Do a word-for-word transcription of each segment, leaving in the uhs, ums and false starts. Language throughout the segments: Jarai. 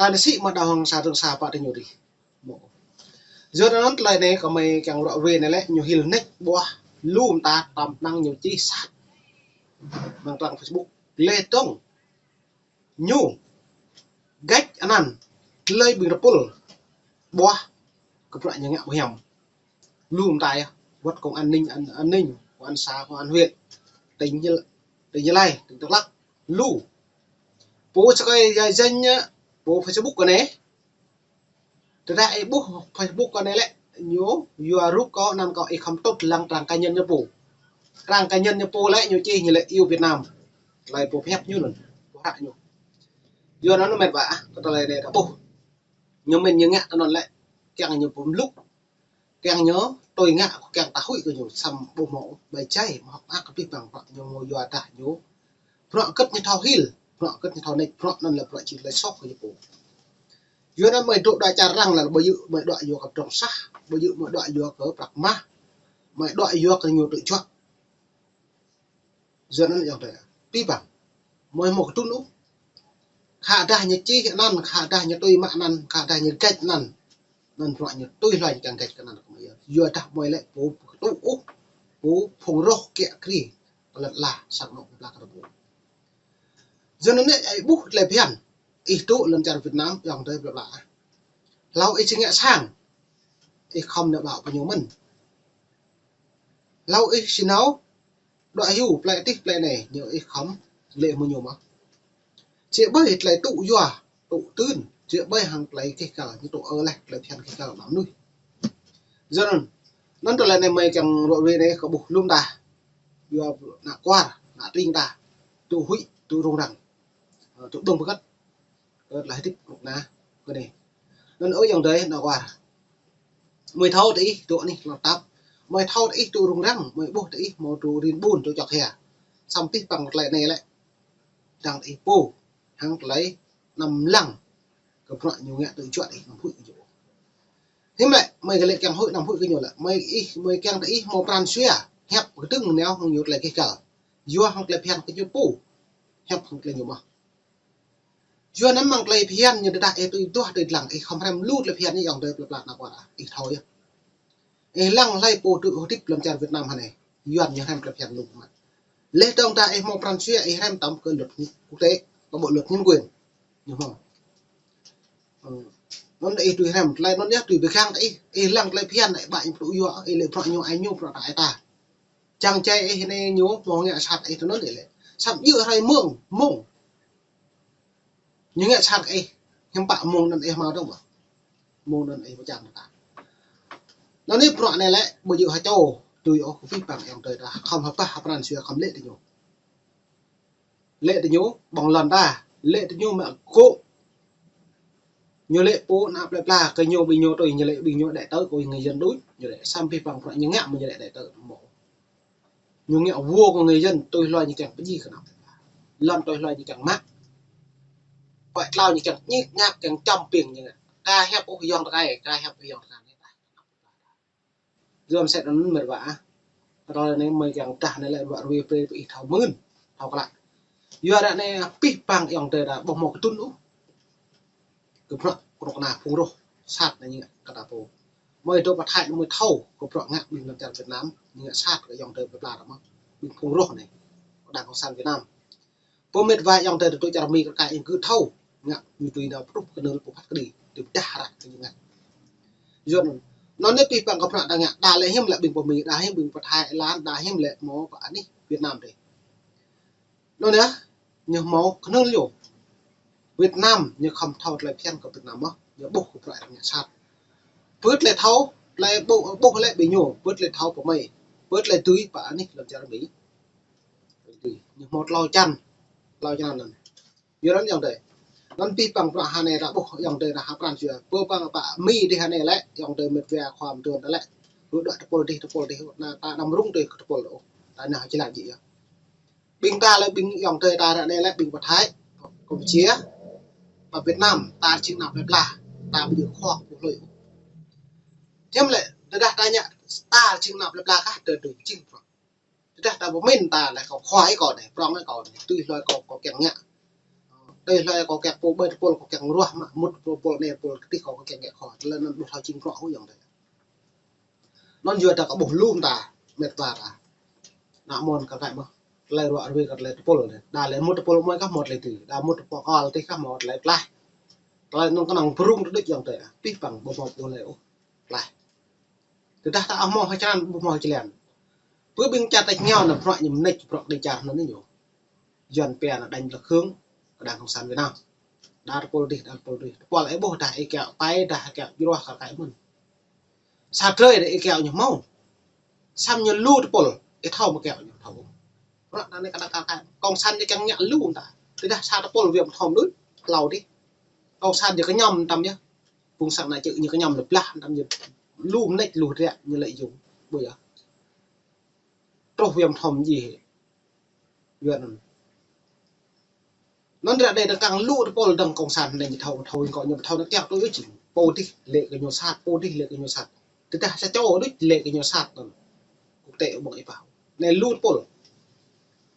Anai sĭ mă đa hăng sa tơng sa pă tơ ñu dih. Yua anŭn tơlơi anai kơ mơi kiăng ră ruai anai lĕ ñu hil nik ƀuah lu mơta tơm năng ñu čih sat. Mơ̆ng trang Facebook. Lĕ tong ñu gač anăn tơlơi ƀing rơpul ƀuah kơ bruă ñu ngă ƀu hiam. Lu mơta yơh, wăt công an ninh, an ninh, công an xã, công an huyện, tỉnh Gia, tỉnh Gia Lai, tỉnh Đắk Lắk, lu. Pô sơkai ya janh pô Facebook kơ anai. Tơdah ih ƀuh Facebook kơ anai lĕ ñu yua rup kâo, anăn kâo, ih khŏm tŭt lăng trang cá nhân ñu pô. Trang cá nhân ñu pô lĕ ñu čih ñu lĕ yêu Việt Nam. Tơlơi pô pơhiăp ñu anŭn, pô hră ñu. Yua anŭn mĕt wa ah, kơ tơlơi anai ta ƀuh. Ñu mĭn ñu ngă tơ anŭn lĕ kiăng ñu pơmluk, kiăng ñu tui ngă, kiăng ta huĭ kơ ñu, samơ̆ ƀu hmâo ƀai jai, mơ̆ hŏk ăk kơ pih păng bruă ñu mơ̆ yua dah ñu. Bruă kơ̆t ñu thâo hil, bruă kơ̆t ñu thâo nik, bruă anŭn lĕ bruă či tơlơi soh kơ ñu pô. Yua anŭn mơi dŏ đuaĭ čar arăng lĕ ƀu djơ̆ mơi đuaĭ yua kơ pơdrŏng sah, ƀu djơ̆ mơi đuaĭ yua kơ prăk mah, mơi đuaĭ yua kơ ñu tŭ juă. Yua anŭn ayŏng adơi, pih păng. Mơi hmâo kơdŭn ôh. Khă dah ñu čih anăn, khă dah ñu tui mă anăn, khă dah ñu gač anăn. Anŭn bruă ñu tui hluai ñu kiăng gač kơ anăn kơ mơi yơh. Yua dah mơi lĕ pô pơtŭ ôh, pô phung roh kiă kriê, pơlăt la, sang anŏ pơblah kơ rơbô. Yua anŭn anai ih ƀuh tơlơi phiăn, ih dŏ lŏn čar Việt Nam, ayŏng adơi pơblah. Hlâo ih či ngă sang, ih khŏm nao ƀă pơ ñu mơ̆n. Hlâo ih či nao đuaĭ hyu plei adih plei anai, ñu ih khŏm lĕ mơ̆ ñu mơ̆. Či ƀai tơlơi tŭ yua, tŭ tưn, či ƀai hăng tơlơi kih kal, ñu tŭ ơ leh, tơlơi phiăn kih kal mơnuih. Yua anŭn, anŭn tơlơi anai mơi kiăng ră ruai anai kơ ƀuh lu mơta. Yua ană kuar, ană tring ta, tŭ huĭ, tŭ rŭng răng, ơ, tŭ ƀơ̆ng pơkăt kơ tơlơi hơdip kơnuk kơna kơ anai. Anŭn ơ ayŏng adơi ană kuar. Mơi thâo tơ ih dŏ anih lŏn tap. Mơi thâo tơ ih tŭ rŭng răng, mơi ƀuh tơ ih hmâo tŭ rin ƀun tŭ čŏk hia. Samơ̆ pih păng tơlơi anai lĕ dăng tơ ih pô, hăng tơlơi anăm lăng kơ bruă ñu ngă tŭ juă tơ ih anăm huĭ kơ ñu. Hiư̆m lĕ mơi kơ lĕ kiăng huĭ anăm huĭ kơ ñu lĕ. Mơi ih, mơi kiăng tơ ih hmâo pran jua hiăp kơdơ̆ng nao hăng ñu tơlơi kih kal. Yua hăng tơlơi phiăn kơ ñu pô, hiăp hăng tơlơi ñu mơ̆. Yua anŭn mơ̆ng tơlơi phiăn ñu tơdah ih tui duah tui lăng, ih khŏm hrăm lu tơlơi phiăn ñu ayŏng adơi pơlăt pơlăt ană kuar ah, ih thâo yơh. Ih lăng hlơi pô tŭ hơdip lŏn čar Việt Nam hơnai, Yuan ñu hrăm tơlơi phiăn lu mơ̆n. Leh dong dah ih hmâo pran jua ih hrăm tăm kơ luật quốc tế, kơ bộ luật nhân quyền. Ñu hmâo. Ơ, anŭn ih tui hrăm, tơlơi anŭn yơh tui pơgang tơ ih, ih lăng tơlơi phiăn ih ƀă ñu pơtŭ yua, ih lĕ bruă ñu ai ñu bruă ta ai ta. Čang čai ih anai ñu hmâo ngă sat ih tơ anŭn ih lĕ. Samơ̆ djơ̆ hrơi mông, mông. Ñu ngă sat kơ ih, hiư̆m pă mông anŭn ih hmâo dong ƀă. Mông anŭn ih pơčang ta. Anŭn anai bruă anai lĕ, ƀu djơ̆ ha čô, tui ôh kơ pih păng ayŏng adơi ta, khŏm hơpah hơpran jua khŏm lĕ tơ ñu. Lĕ tơ ñu, ƀơ̆ng lŏn ta, lĕ tơ ñu mă gŏ. Ñu lĕ pô ană plei pla, kơ ñu ƀing ñu tui, ñu lĕ ƀing ñu đại tơ, kơ người dân đuč, ñu lĕ samơ̆ pih păng bruă ñu ngă mơ̆ ñu lĕ đại tơ mơ̆. Ñu ngă vua kơ người dân, tui hluai ñu kiăng pơjing kơ ană plei pla. Lŏn tui hluai ñu kiăng mă. Pơai tlao ñu kiăng ñik ñak kiăng čăm ping ñu ngă. Ka hiăp ôh ayŏng tơkai, ka hiăp ôh ayŏng tơkai. Yua mơsĕ anŭn mơ̆ ƀă ah. Tơlơi anai mơi kiăng dah anai lĕ ră ruai brơi pơ ih thâo mơ̆n, thâo klă. Yua ră anai pih păng ayŏng adơi ta ƀu hmâo kơdŭn ôh. Kơ bruă kơnuk kơna phung roh sat anai ñu ngă kơ ta pô. Mơi dŏ pơ Thái anai mơi thâo kơ bruă ngă ƀing lŏn čar Việt Nam ñu ngă sat kơ ayŏng adơi pơblah ta mơ̆. Ƀing phung roh anai, đảng cộng sản Việt Nam. Pô mĕt wa ayŏng adơi tơ čar Mi kơ ka ih kơ thâo, ngă ñu tui nao pơtruh kơnơ̆l pơphat kơđi, tui pơdah hră kơ ñu ngă. Yua anŭn, anŭn anai pih păng kơ bruă ta ngă, đa lĕ hiư̆m lĕ ƀing pơ Mi, đa hiư̆m ƀing pơ Thái Lan, đa hiư̆m lĕ mơ̆ pơ anih Việt Nam dih. Anŭn yơh, ñu hmâo kơnơ̆l ñu. Việt Nam, ñu khŏm thâo tơlơi phiăn kơ Việt Nam mơ̆, ñu ƀuh kơ bruă arăng ngă sat. Pơ tơlơi thâo, tơlơi ƀuh, ƀuh lĕ ƀing ñu, pơ tơlơi thâo pơ Mi, pơ tơlơi tui pơ anih lŏn čar Mi. Ñu hmâo tlâo črăn, tlâo črăn anŭn. Yua anŭn ayŏng adơi. Anŭn pih păng bruă hơnai ta ƀuh ayŏng adơi ta hơpran jua. Pơ păng pơ Mi dih hơnai lĕ, ayŏng adơi mĕt wa khua mơtuan ta lĕ. Ƀu dŏ tơpul dih, tơpul dih, ană ta anăm rŭng tui kơ tơpul ôh. Ta anai či laĭ djơ̆ yơh. Ƀing ta lĕ ƀing ayŏng adơi ta ră anai lĕ ƀing pơ Thái, Campuchia, pơ Việt Nam, ta jing ană plei pla, ta ƀu djơ̆ khua pô hlơi ôh. Hiư̆m lĕ, tơdah ta ngă, ta jing ană plei pla kah, tơ tui jing prŏng. Tơdah ta pơmĭn ta lĕ kâo khua ih kâo anai, prŏng ih kâo anai, tui hluai kâo, kâo kiăng ngă. Tơi hlơi kâo kiăng pô ƀơi tơpul kâo kiăng ruah mă mŭt tơpul anai tơpul kơtih kâo kiăng ngă khŏ. Tơlơi anŭn ƀu thâo jing kơnŏ ôh yŏng tơi. Anŭn yua ta kơ ƀuh lŏm ta, met wa ta. Ană mơnuih kơ kaĭ mơ̆. Tơlơi ruă ruai kơ tơlơi tơpul. Đa lĕ mŭt tơpul mơi kah mŭt tơlơi tui. Đa mŭt tơpul kơl tih kah mŭt tơlơi tlaih. Tơlơi anŭn kơnơ̆ng brung tơdơi yŏng tơi. Pih păng ƀu hmâo tơlơi ôh. Tlaih. Tơdah ta ƀu hmâo hơčrăn, ƀu hmâo hơčrăn. Pơ ƀing čar tač rơngiao anŭn bruă ñu mơneč bruă kơđi čar anŭn ñu. Yuan pia anŭn đánh lật khương, kơ đảng cộng sản Việt Nam. Đa tơpul dih, đa tơpul dih. Tơpul ih ƀuh dah ih kiaŏ pai, dah ih kiaŏ jruah kơ kaĭ mơ̆n. Sa drơi dah ih kiaŏ ñu hmâo. Samơ̆ ñu lu tơpul, ih thâo mơ̆ kiaŏ ñu thâo. Bruă anai kơ đảng cộng sản ñu kiăng ngă lu ta. Tơdah sa tơpul wơ̆t thâo đôč, hlâo dih. Cộng sản ñu kơñăm tăm yơh. Phung sang anai čư̆ ñu kơñăm lơblah tăm ñu lu mơneč lu rĕ ñu lĕ yŭng. Ƀu yơh. Truh wơ̆t thâo dih. Yuan anŭn. Anŭn ră anai dơ̆ng kăng lu tơpul dơ̆ng cộng sản anai ñu thâo, thâo kơ ñu thâo anŭn kiaŏ tui ih jing. Pô dih lĕ kơ ñu sat, pô dih lĕ kơ ñu sat. Tơdah sa čô đôč lĕ kơ ñu sat anŭn. Quốc tế ƀơ̆ng ih pah. Anai lu tơpul.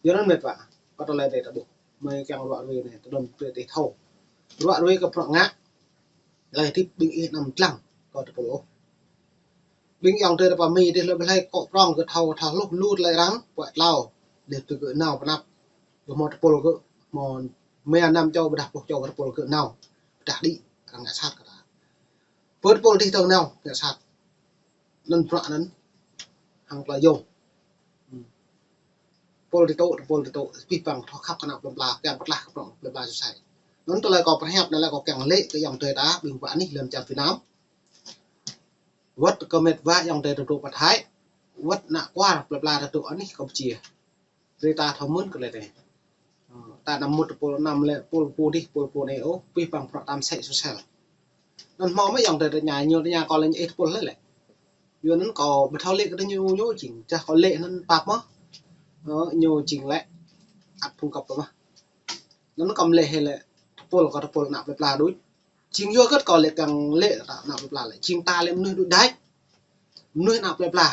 Yuan anŭn met wa. Kơ tơlơi anai ta ƀuh. Mơi kiăng ruă ruai anai, tơdơi brơi tih thâo. Ruă ruai kơ bruă ngă. Tơlơi hơdip ƀing ih anăm dlăng kơ tơpul ôh. Ƀing yŏng tơi ta pơ Mi dih lĕ ƀu hlơi kơ prŏng kơ thâo, thâo hluh lu tơlơi arăng, puă tlâo. Dih tui kơ nao pơnăp. Kơ hmâo tơpul kơ, hmâo mơ̆ năm čô ƀôdah pluh čô kơ tơpul kơ nao. Ƀôdah đĭ, arăng ngă sat kơ ta. Pơ tơpul dih tơ̆ng nao, ngă sat. Anŭn bruă anŭn. Hăng tơlơi yŏng. Tơpul dih tŭ, tơpul dih tŭ. Pih păng thâo khăp kơ ană plơi pla, kiăng pơtlaih kơ prŏng plơi pla sui sai. Anŭn tơlơi kâo pơhiăp anai lĕ kâo kiăng lĕ kơ yŏng tơi ta, ƀing pơ anih lăm čar Việt Nam. Wơ̆t kơ met wa yŏng tơi ta dŏ pơ Thái. Wơ̆t ană kuar plơi pla ta dŏ anih Campuchia. Brơi ta thâo mơ̆n kơ lĕ tơi. Ơ, ta anăm mŭt tơpul anăm lĕ pul pô dih, pul pô anai ôh, pih păng bruă tam sĕ sosel. Anŭn hmâo mơ̆ yŏng tơi ta tơña, ñu tơña kâo lĕ ñu ih tơpul lĕ lĕ. Yuan anŭn kâo ƀu thâo lĕ kơ ñu ñu jing, čah kâo lĕ anŭn pap mơ̆. Ơ, ñu jing lĕ. Ăt phung kăp mơ̆. Anŭn kâo lĕ hĭ lĕ tơpul kơ tơpul ană plơi pla đôč. Jing yua hơget kâo lĕ kiăng lĕ ta ană plơi pla lĕ. Jing ta lĕ mơnuih đôč đač. Mơnuih ană plơi pla.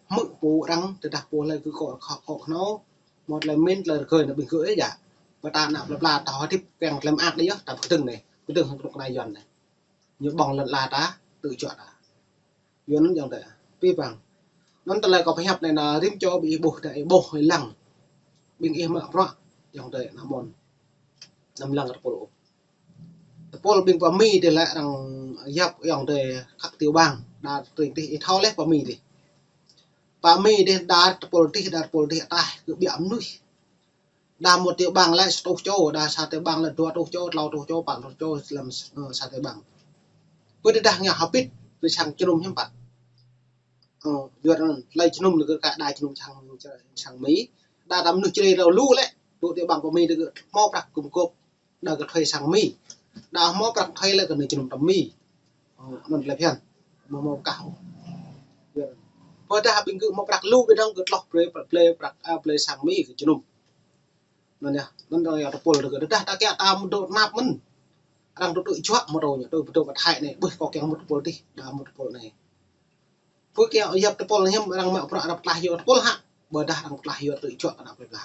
Hmư̆ pô arăng tơdah pô hlơi kơ kâo kơ kâo kơ nao. Hmâo tơlơi mĭn tơlơi rơgơi anŭn ƀing gơ̆ ih yă. Pơ ta ană plơi pla ta hơdip kiăng tơlơi mơak đôč yơh, ta pơkơdơ̆ng anai. Pơkơdơ̆ng hăng kơnuk kơna Yuan anai. Ñu ƀơ̆ng lŏn ala ta, tơčuă ta. Yuan anŭn yŏng tơi. Pih păng. Anŭn tơlơi kâo pơhiăp anai anŭn rĭm čô ƀing ih ƀuh dah ih ƀuh ih lăng. Ƀing ih mă bruă yŏng tơi ană mơnuih. Anăm lăng kơ tơpul ôh. Tơpul ƀing pơ Mi dih lĕ arăng yap yŏng tơi khăk tiểu bang. Đa tring dih ih thâo lĕ pơ Mi dih. Pơ Mi dih đa tơpul dih, đa tơpul dih ataih kơ ƀiă mơnuih. Đa mŭt tiểu bang lĕ sa rơtuh čô, đa sa tiểu bang lĕ dua rơtuh čô, tlâo rơtuh čô, pă rơtuh čô lăm, ơ, sa tiểu bang. Pơ tơdah ngă hơbĭt, tui sang jơnum hiư̆m pă. Ơ, Yuan anŭn, tơlơi jơnum lĕ kơ đa jơnum sang, sang Mi. Đa ta mơnuih Jrai rao lu lĕ, dŏ tiểu bang pơ Mi dih kơ hmâo prăk gum gôp. Đa kơ thuê sang Mi. Đa hmâo prăk thuê lĕ kơ anai jơnum tăm Mi. Ơ, anŭn tơlơi phiăn. Hmâo hmâo kah. Pơ tơdah ƀing gơ̆ hmâo prăk lu ƀing dơ̆ng kơ tloh brơi, brơi prăk, a, brơi sang Mi kơ jơnum. Anŭn yơh, anŭn dơ̆ng yơh tơpul dơ̆ng kơ tơdah ta kiaŏ ta mŭt dŏ tơnap mơ̆n. Arăng dŏ tui čuă mơ̆ tơña, tui pơdŏ pơthai anai, ƀuh kâo kiăng mŭt tơpul dih, đa mŭt tơpul anai. Pơ kiaŏ yap tơpul hiư̆m arăng mă bruă arăng pơtlaih yua tơpul hă. Ƀôdah arăng pơtlaih yua tui čuă kơ ană plơi pla.